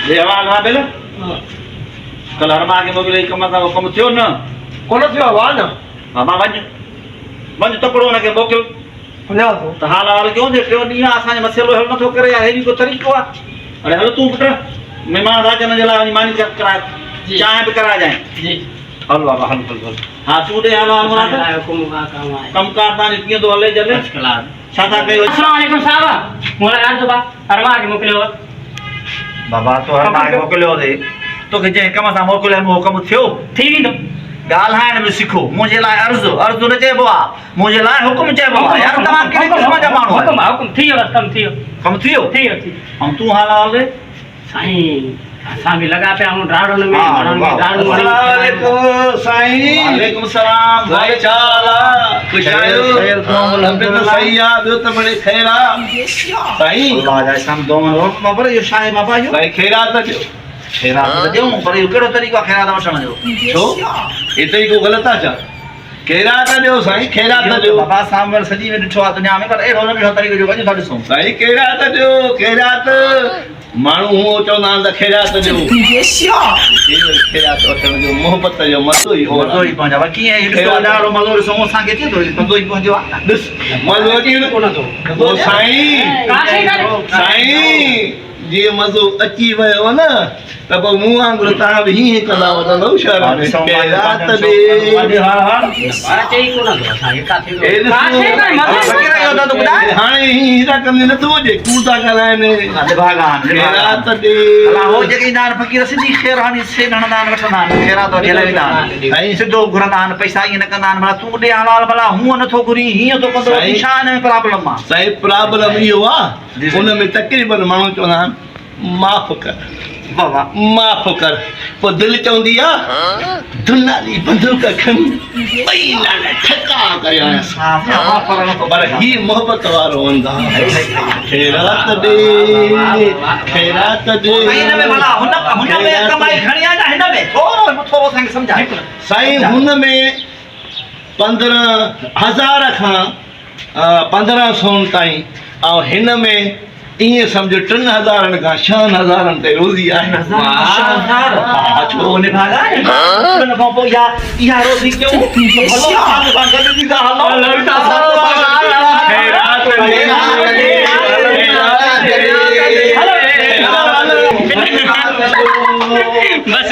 ڏي حوال رابيل، ڪلهه هرما کي موڪليئي ڪم تان، اهو ڪم ٿيو نه؟ ڪونه ٿيو آ واهه نه. بابا وڃ، وڃ تڪڙو ان کي موڪل. وڃان ٿو. ته حال احوال ڪيون جي ٽيون ڏينهن آ اسان جو مسئلو حل نٿو ڪري يار هي به ڪو طريقو آ. اڙي هل تون پٽ مهمان راجن جي لاء وڃي ماني ڪراء، چانهه به ڪرائجانء. هل بابا هل هل هل. ها تون ڏي حال احوال مراد. ڪم ڪار تان جو ڪيئن ٿو هلي جلي. ڇا ٿا ڪيو. السلام عليڪم صاحب مون لاء عرض با ارمان کي موڪليو هو. بابا تو ارمان کي موڪليو هو توکي جنهن ڪم سان موڪليو هيم اهو ڪم ٿيو؟ ٿي ويندو. ڳالهائڻ به سکو منهنجي لاء عرض عرض نه چئبو آ منهنجي لاء حڪم چئبو آ يار توهان ڪهڙي قسم جا ماڻهو آهيو. حڪم حڪم ٿي ويو بس ڪم ٿي ويو. ڪم ٿي ويو؟ ٿي ويو ٿي ويو. ۽ تون حال احوال ڏي. سائين اسان به لڳا پيا آهيون ڊاڙن ۾ ماڻهن کي ڊاڙون هڻي السلام عليڪم سائين. وعليڪم السلام. سائين ڇا حال آ؟ خوش آهيو؟ طبيعت صحيح آ؟ ٻيو ته مڙئي خير آ؟ سائين. الله جا احسان دعائون رب بابا اهو ڇا آهي بابا اهو؟ سائين خيرات ڏيو. خيرات ته ڏيون پر اهو ڪهڙو طريقو آ خيرات وٺڻ جو؟ ڇو؟ هي طريقو غلط آ ڇا؟ خيرات ڏيو سائين خيرات ڏيو. بابا اسان به سڄي ۾ ڏٺو آ دنيا ۾ پر اهڙو نه ڏٺو طريقو جيڪو اڄ ٿا ڏسون. سائين خيرات ڏيو خيرات. ماڻهو هونء چوندا آهن ته خيرات ڏيو. خيرات وٺڻ جو محبت جو مزو ئي اور مزو ئي پنهنجو آهي. ڪيئن هي ڏسو الاڙو مزو ڏسو اسان کي اچي ٿو مزو ئي پنهنجو آهي. ڏس مزو اچي ويو او سائين سائين جي مزو اچي ويو نه ته پوء مون وانگر توهان به هيئن ڪندا وتندؤ شهر ۾ خيرات ڏي. هاڻي هي هيرا ڪندي نٿو وڄي ڪوڙ ٿا ڳالهائن خيرات ڏي. هو جيڪي ايندا آهن فقير سڌي خير هڻي سين هڻندا آهن وٺندا آهن خيرات وٺي هليا ويندا آهن سڌو گهرندا آهن پئسا ائين نه ڪندا آهن ڀلا تون ڏي حلال ڀلا هونء نٿو گهرين هيئن ٿو ڪندو ڇا هن ۾ پرابلم آ. سائين پرابلم اهو آ ان ۾ تقريبن ماڻهو چوندا آهن معاف ڪر بابا معاف ڪر پوء دل چوندي آ دنالي بندوق کڻي ٻئي نال ٺڪا ڪريانس پر هي محبت وارو انداز خيرات ڏي خيرات ڏي هن ۾ ڀلا هن هن ۾ ڪمائي گهڻي آ يا هن ۾ ٿورو ٿورو اسان کي سمجهاء سائين هن ۾ 15,000 کان 15 سون تائين ۽ هن ۾ ائين سمجهه ٽن هزارن کان ڇهن هزارن تائين روزي آهي. ها ڇو نڀاڳا ان کان پوء اها اها روزي ڪيون ته ڀلو اسان سان گڏ به ٿا هلو. خيرات ڏي خيرات ڏي. بس.